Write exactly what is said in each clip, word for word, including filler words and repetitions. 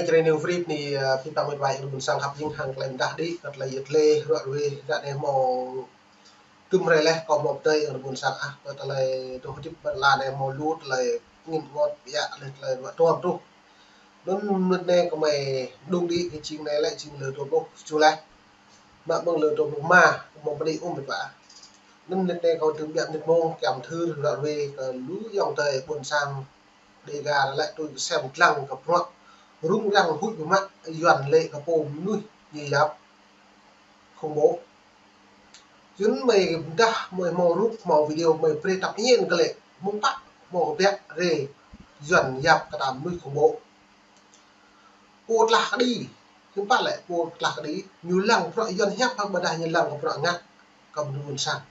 Čơrơneo vrit ni, ơ, pơpă mĕt wa ƀôn sang khăp jing hăng tơlơi mơdah đĭ, kơ tơlơi yet lĕ, ruă ruê, ră anai hmâo tŭm hrơi leh, kâo hmâo pơdơi ƀôn sang ah, kơ tơlơi tơlơi hơdip ƀơi lŏn anai hmâo lu tơlơi ngĭn ngot, ƀiă lĕ tơlơi ruă tuăm truh. Anŭn mơnit anai kơmơi đung đĭ kơ jing anai lĕ jing lơ dua pluh tơjuh leh. Mă mơ̆ng lơ dua pluh rơma, kơ mơ̆ng pơđĭ ôm mĕt wa. Anŭn mơnit anai kâo tŭm ƀiă mơnit mông, kiăng thâo ruă ruê kơ lu ayŏng adơi ƀôn sang Dêga lĕ tui kơ sem lăng kơ bruă rŭng răng huĭ biă mă Yuan lĕ kơ pô mơnuih ñu yap khủng bố. Yun mơi mơdah mơi hmâo rup hmâo video mơi brơi tăp ñen kơ lĕ mơ̆ng pă hmâo kơ ƀiă rê Yuan yap kơ ta mơnuih khủng bố. Pô tlah kơđi, hiư̆m pă lĕ pô tlah kơđi, ñu lăng bruă Yuan hiăp hăng ƀôdah ñu lăng kơ bruă ngă kơ mơnuih ƀôn sang.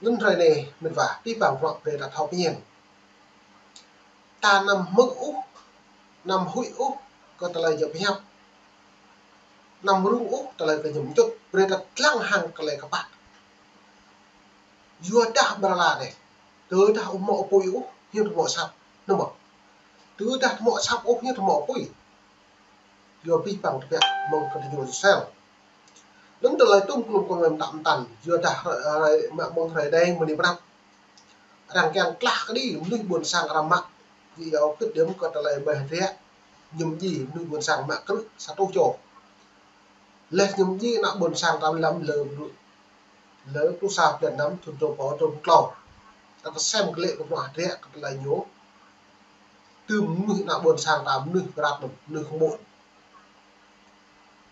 Anŭn hrơi anai mĕt wa, pơpă bruă brơi ta thâo pơñen. Ta anăm hmư̆ ôh, anăm huĭ ôh kơ tơlơi jăp hiăp. Anăm rŭng ôh tơlơi kơ ñu mơčŭt, brơi ta lăng hăng tơlơi kơpă. Yua dah ƀơi lŏn anai, tơdah ƀu hmâo apui ôh, hiư̆m tơhmâo asăp, anŭn mơ̆. Tơdah tơhmâo asăp ôh, hiư̆m tơhmâo apui. Yua pơpă tơbiă mơ̆ng kơ tơjuh sel. Anŭn tơlơi tŭm klum kơ mơi mơtă mơtăn, yua dah hrơi, hrơi, mă mơ̆ng hrơi anai mơ̆ng anai pơrăp. Arăng kiăng tlah kơđi mơnuih ƀôn sang arăng mă. Yua kơ tơdăm kơ tơlơi ƀơi hơdră, ñu mơdjai mơnuih ƀôn sang mă krư̆ sa rơtuh čô. Leh ñu mơdjai ană ƀôn sang ta lăm lơ, lơ pluh sa blan năm thun dua rơbâo dua pluh klâo. Ta kơsem kơ lĕ kơ bruă hơdră kơ tơlơi ñu tŭm mơnuih ană ƀôn sang ta mơnuih pơrăp anŭn, mơnuih khủng bố.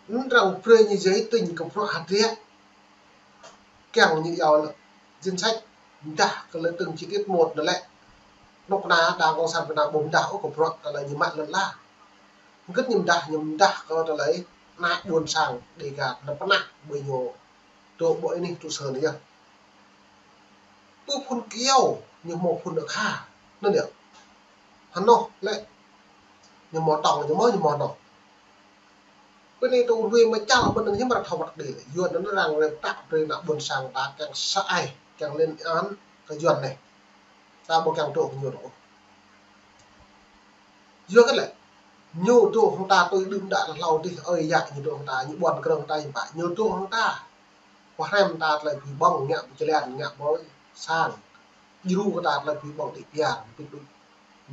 Anŭn arăng brơi ñu giấy tờ kơ bruă hơdră. Kiăng ñu iâu lĕ danh sách mơdah kơ lĕ từng chi tiết một anŭn lĕ. Anŭn kơ ană đảng cộng sản Việt Nam ƀu mơdah ôh kơ bruă tơlơi ñu mă lŏn ala. Hơget ñu mơdah, ñu mơdah kơ tơlơi ană ƀôn sang Dêga anŭn pơnah ƀơi ñu dŏ ƀơi anih tŭ sơ anai yơh. Pơ phŭn kyâo ñu hmâo phŭn akha. Anŭn yơh. Hơnŏ lĕ ñu hmâo tŏng, ñu hmâo, ñu hmâo hơnŏ. Pơ anai tŭ ruê mơčal ƀơi anŭn hiư̆m arăng thâo wơ̆t đĭ lĕ. Yua anŭn arăng rĕp tăk brơi ană ƀôn sang ta kiăng sa ai, kiăng lên án kơ Yuan anai. Ta ƀu kiăng dŏ kơ ñu ôh. Yua kơ lĕ, ñu dŏ hăng ta tui đưm đă hlâo dih ơi yă ñu dŏ hăng ta, ñu ƀuăn krơ̆ng ta hiư̆m pă, ñu dŏ hăng ta. Pơhrăm ta tơlơi pui ƀơ̆ng, ngă pui čơlan, ngă ƀơi sang. Djru kơ ta tơlơi pui ƀơ̆ng ti piar, pui đuč.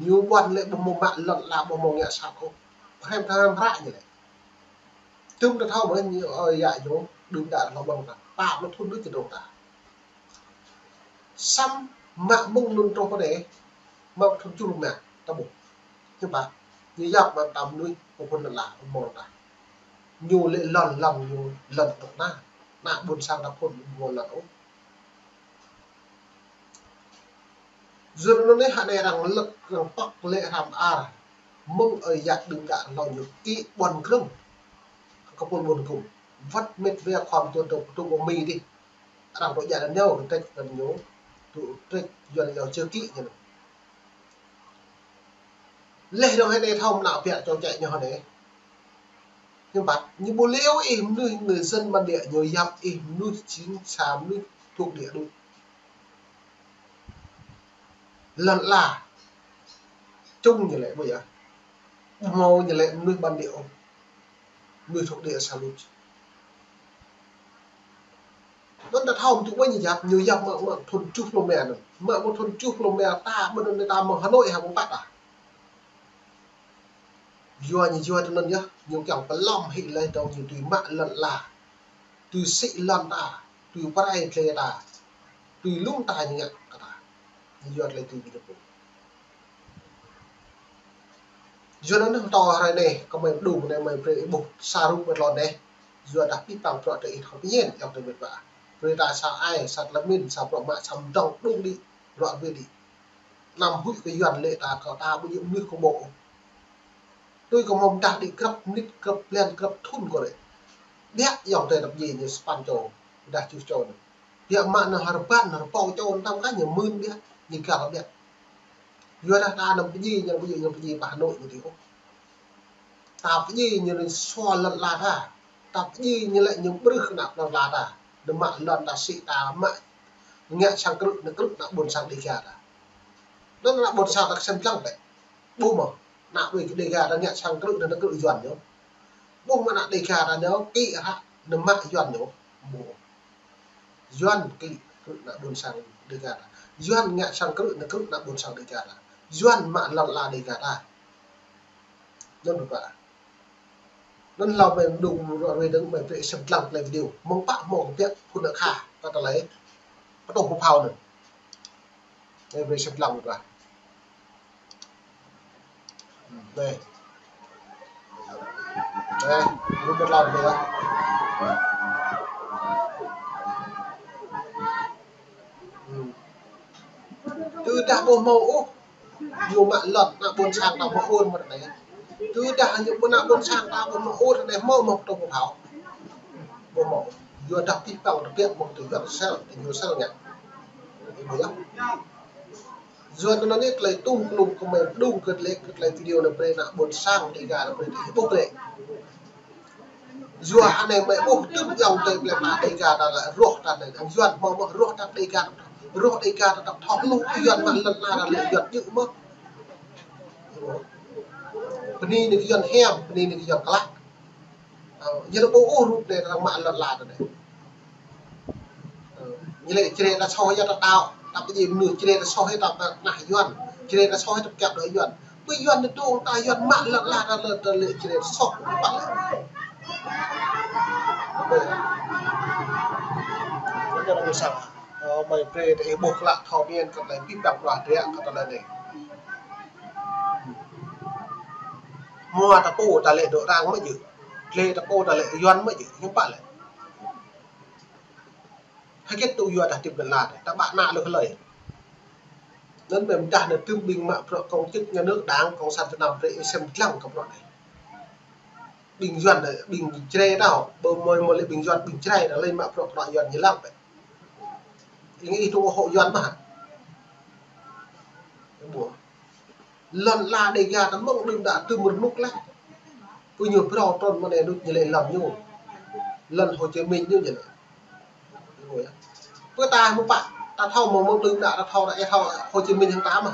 Ñu ƀuăn lĕ ƀu hmâo mă lŏn ala, ƀu hmâo ngă sat ôh. Pơhrăm ta hrăm hră ñu lĕ. Tŭm ta thâo mơ̆n ñu ơi yă ñu, đưm đă hlâo ƀơ̆ng ta. Pă pluh thŭn đuč ñu dŏ ta. Samơ̆ mă mơ̆ng anŭn truh pơ anai, mă thŭn tơjuh rơma, ta ƀuh. Hiư̆m pă, ñu yap mă ta mơnuih, pơphun lŏn ala, ƀu hmâo ta. Ñu lĕ lŏn, lŏn ñu, lŏn dŏ anai. Ană ƀôn sang ta phun, ƀu hmâo lŏn ôh. Yua anŭn anai hă anai arăng lăk, arăng pŏk lĕ hrăm ar. Mơ̆ng ơi yă đưm đă hlâo ñu kĭ ƀuăn krơ̆ng. Kơ pul ƀuăn gum. Wơ̆t mĕt wa khŏm tuan dŏ pơtŭ ƀơ̆ng Mi dih. Arăng dŏ djă anŭn ñu, rơtĕč anŭn ñu, tŭ rơtĕč Yuan yua čơ kĭ ñu anŭn. Leh dong hơnai thâo mơnă biă čô čĕ ñu hơnai. Hiư̆m pă, ñu ƀu liêu ih mơnuih người dân bản địa, ñu yap ih mơnuih jing sa mơnuih thuộc địa đuč. Lŏn ala, čung ñu lĕ ƀu yơh. Ƀu hmâo ñu lĕ mơnuih bản địa ôh. Mơnuih thuộc địa sa luč. Anŭn ta thâo mơ̆ tŭ ƀơi ñu yap, ñu yap mă, mă thŭn tơjuh rơma anŭn. Mă, mă thŭn tơjuh rơma ta, ƀơi anŭn ta mơ̆ng Hà Nội hă ƀu pă ah. Yua ñu yua tui anŭn yơh, ñu kiăng pơlom hĭ leh dong ñu tui mă lŏn ala. Tui sĭ lŏn ta, tui pơrai tơlơi ta, tui lŏn ta ñu ngă kơ ta. Ñu yua tơlơi tui ƀing ta pô. Yua anŭn tơ hrơi anai, kơ mơi pơđŭng anai mơi brơi ƀuh sa rup ƀơi lŏn anai. Yua dah pơpă bruă tơ ih thâo pơñen, ayŏng adơi mĕt wa. Brơi ta sa ai, sa tơlơi pơmĭn, sa bruă mă, sa mơdơ̆ng đŭng đĭ, bruă wĕ đĭ. Anăm huĭ kơ Yuan lĕ ta, kơ ta ƀu djơ̆ mơnuih khủng bố ôh. Tui kơ hmâo mơdah đĭ grăp mơnit, grăp blan, grăp thŭn kơ rĕ. Biă ayŏng adơi ta pơdjai ñu sapăn čô, ƀôdah tơjuh čô anŭn. Biă mă anŭn hơrbăn, hơrbâo čô anŭn tam kah ñu mưn biă, ñu găl biă. Yua dah ta anăm pơdjai ñu, ƀu djơ̆ ñu pơdjai pơ Hà Nội ñu dih ôh. Ta pơdjai ñu lĕ sua lŏn ala ta. Ta pơdjai ñu lĕ ñu ƀrưh kơ ană plơi pla ta. Ñu mă lŏn ta sĭ ta mă ngă sang krư̆, ñu krư̆ ană ƀôn sang Dêga ta. Anŭn ană ƀôn sang ta kơsem lăng ƀĕ. Ƀu hmâo. Ană ƀing Dêga ta ngă sang krư̆ anŭn ta krư̆ Yuan ñu. Ƀuh mă ană Dêga ta ñu kĭ hă, anŭn mă Yuan ñu. Ƀuh. Yuan kĭ krư̆ ană ƀôn sang Dêga ta. Yuan ngă sang krư̆ anŭn krư̆ ană ƀôn sang Dêga ta. Yuan mă lŏn ala Dêga ta. Anŭn pơpă. Anŭn hlâo mơi mơđung ră ruai dơ̆ng mơi brơi sem lăng tơlơi video. Mơ̆ng pă mơ̆ng pĕ phun akha kơ tơlơi pơtô pơphao anŭn. Mơi brơi sem lăng mơ̆ng pă. Anai. Anai, lu mơ̆t lŏn anai. Tơdah ƀu hmâo ôh, ñu mă lŏn ană ƀôn sang ta ƀu ur mơ̆t anai. Tơdah ñu ƀu ană ƀôn sang ta ƀu hmâo ur anai hmâo mơ̆ pơtô pơphao. Ƀu hmâo. Yua dah pih păng tơbiă mơ̆ng tơjuăt sel, tơjuăt sel ngă. Ih ƀuh yơh. Yua anŭn anai tơlơi tum klum kơ mơi mơđung kơ tơlơi, kơ tơlơi video anai brơi ană ƀôn sang Dêga anai brơi tơlơi ih ƀuh brơi. Yua anai mơi ƀuh tơm yŏng tơi plei pla Dêga ta lĕ rŏh ta anai. Yuan hmâo mơ̆ rŏh ta Dêga. Rŏh Dêga ta tŏk thŏk lu Yuan mă lŏn ala ta lĕ Yuan djơ̆ mơ̆. Bơni anai kơ Yuan hiam, bơni anai kơ Yuan klă. Ơ, ñu lĕ ƀu ur rup anai ta mă lŏn ala ta anai. Ơ, ñu lĕ Jrai ta soh yơh ta đaŏ, ta pơjing mơnuih Jrai ta soh yơh ta pơnah Yuan, Jrai ta soh yơh ta pơkiaŏ đuaĭ Yuan. Ƀơi Yuan ta dŏng ta Yuan mă lŏn ala ta lĕ, ta lĕ Jrai ta soh. Ƀă lĕ. Ƀơi. Ñu lĕ ƀu sang. Ơ, mơi brơi ta ih ƀuh klă thâo mơ̆n kơ tơlơi pih păng bruă dră kơ tơlơi anai. Hmua ta pô ta lĕ dŏ arăng mơ̆ djơ̆. Glai ta pô ta lĕ Yuan mơ̆ djơ̆. Hiư̆m pă lĕ. Hơget tŭ yua dah tĭp lŏn ala, ta ƀă ană lu hlơi. Anŭn mơ̆ dah anai tơm ƀing mă bruă công chức nhà nước Đảng Cộng sản Việt Nam brơi ih sem lăng kơ bruă anai. Ƀing Yuan anai, ƀing Jrai ta, ƀu hmâo mơ̆ lĕ ƀing Yuan, ƀing Jrai ta lĕ mă bruă kơ ană Yuan ñu lăng bĕ. Ih, ih tŭ hŏ Yuan mơ̆ hă. Ƀuh. Lŏn ala Dêga ta mơ̆ng đưm đă tơm rơnŭk laih. Pơ ñu phrâo trŭn mơ̆ng anai đôč ñu lĕ lŏn ñu. Lŏn Hồ Chí Minh ñu ñu lĕ. Pơ ta mơ̆ pă, ta thâo mơ̆ mơ̆ng đưm đă ta thâo, ta ih thâo Hồ Chí Minh hăng ta mơ̆.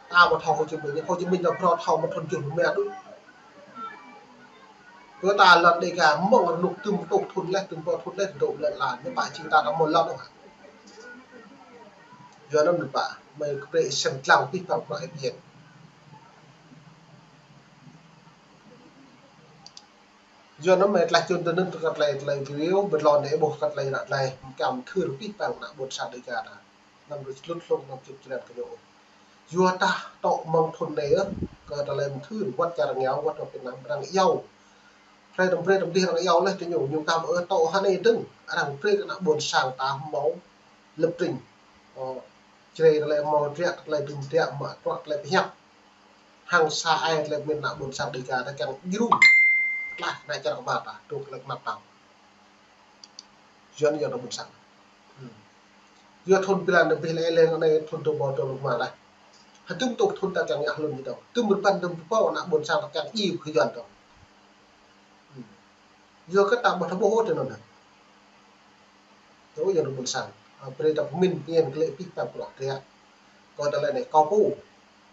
Ta ƀu thâo Hồ Chí Minh, Hồ Chí Minh ta phrâo thâo mơ̆ng thŭn tơjuh rơma đôč. Kơ ta lŏn Dêga mơ̆ng rơnŭk tơm rơtuh thŭn laih, tơm rơtuh thŭn laih, dŏ lŏn ala, ñu pă jing ta ta mơ̆ lŏn ôh hă. Yua anŭn pă, mơi kơ brơi sem lăng pih păng bruă ih pơhiăp. Yua anŭn mơi tlaih čun tơ anŭn tơ kơ tơlơi, tơlơi video, ƀơi lŏn anai ih ƀuh kơ tơlơi ră tơlơi, mơkam mơthưr pih păng ană ƀôn sang Dêga ta. Anăm rơč lŭt hlŏng anăm čŭp črăn kơ ñu. Yua dah tŏ mơ̆ng thŭn anai yơh, kơ tơlơi mơthưr, wơ̆t čar rơngiao, wơ̆t wa Việt Nam, arăng iâu. Brơi tơm, brơi tơm dih arăng iâu laih tơ ñu, ñu kăm ơ tŏ hơnai dơ̆ng, arăng brơi kơ ană ƀôn sang ta hmâo lăp tring. Ơ, Jrai tơlơi hmâo dră, tơlơi dŭm dră, mă bruă tơlơi pơhiăp. Hăng sa ai tơlơi pơmĭn ană ƀôn sang Dêga ta kiăng djru. Tlaih ană čar kơmar ta, dŏ tơlơi kơmar ta. Yuan, Yuan ană ƀôn sang. Hmm. Yua thŭn blan anai bih lĕ leng anai thŭn dua rơbâo dua pluh rơma laih. Hơdôm tŏ thŭn ta kiăng ngă hlŭn ñu dŏ. Tơm rơbăn tơm rơbâo ană ƀôn sang ta kiăng djru kơ Yuan dŏ. Hmm. Yua kơ ta ƀu thâo ƀuh ôh tơ anŭn. Tơ Yuan ană ƀôn sang. Ơ, brơi ta pơmĭn pơñen kơ lĕ pih păng bruă dră. Kơ tơlơi anai kâo pô.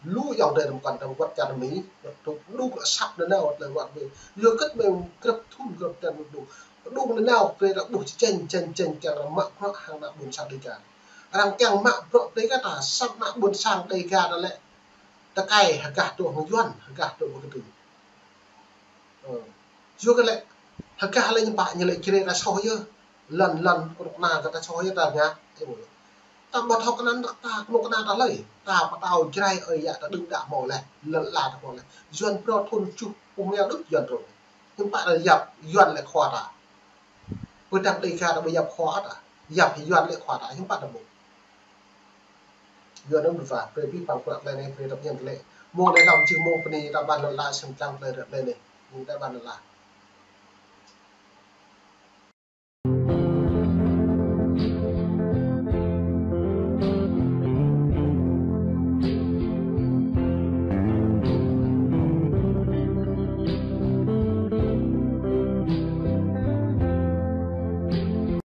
Lu ayŏng adơi tơm kăn tơm wơ̆t čar Mi, wơ̆t tŭ đŭk asăp nanao tơlơi wơ̆t Mi. Yua kơ mơi grăp thŭn grăp tơm đŭk. Đŭk nanao brơi ta ƀuh čơčen, čen, čen kiăng arăng mă bruă hăng ană ƀôn sang Dêga. Arăng kiăng mă bruă Dêga ta, asăp ană ƀôn sang Dêga ta lĕ. Tơkai hơgah dŏ hăng Yuan, hơgah dŏ hăng kơtư̆. Ơ. Yua kơ lĕ, hơgah lĕ ñu pă ñu lĕ Jrai ta soh yơh. Lŏn, lŏn kơnuk kơna kơ ta soh yơh ta ngă. Ơ. Ta ƀu thâo kơnăn ta kơnuk kơna ta hlơi. Ta pơtao Jrai ơi yă ta đưm đă hmâo laih. Lŏn ala ta hmâo laih. Yuan phrâo thŭn tơjuh rơma đôč Yuan trŭn. Hiư̆m pă ta yap Yuan lĕ khua ta. Pơdah Dêga ta ƀu yap khua ta. Yap Yuan lĕ khua ta. Hiư̆m pă ta ƀuh. Yua anŭn ƀu pă, brơi pih păng bruă tơlơi anai, brơi tơm ñen tơlơi. Mơ̆ng anai hlâo jing mơ̆ng bơni ta ƀan lŏn ala sem lăng tơlơi ră tơlơi anai. Bơni ta ƀan lŏn ala.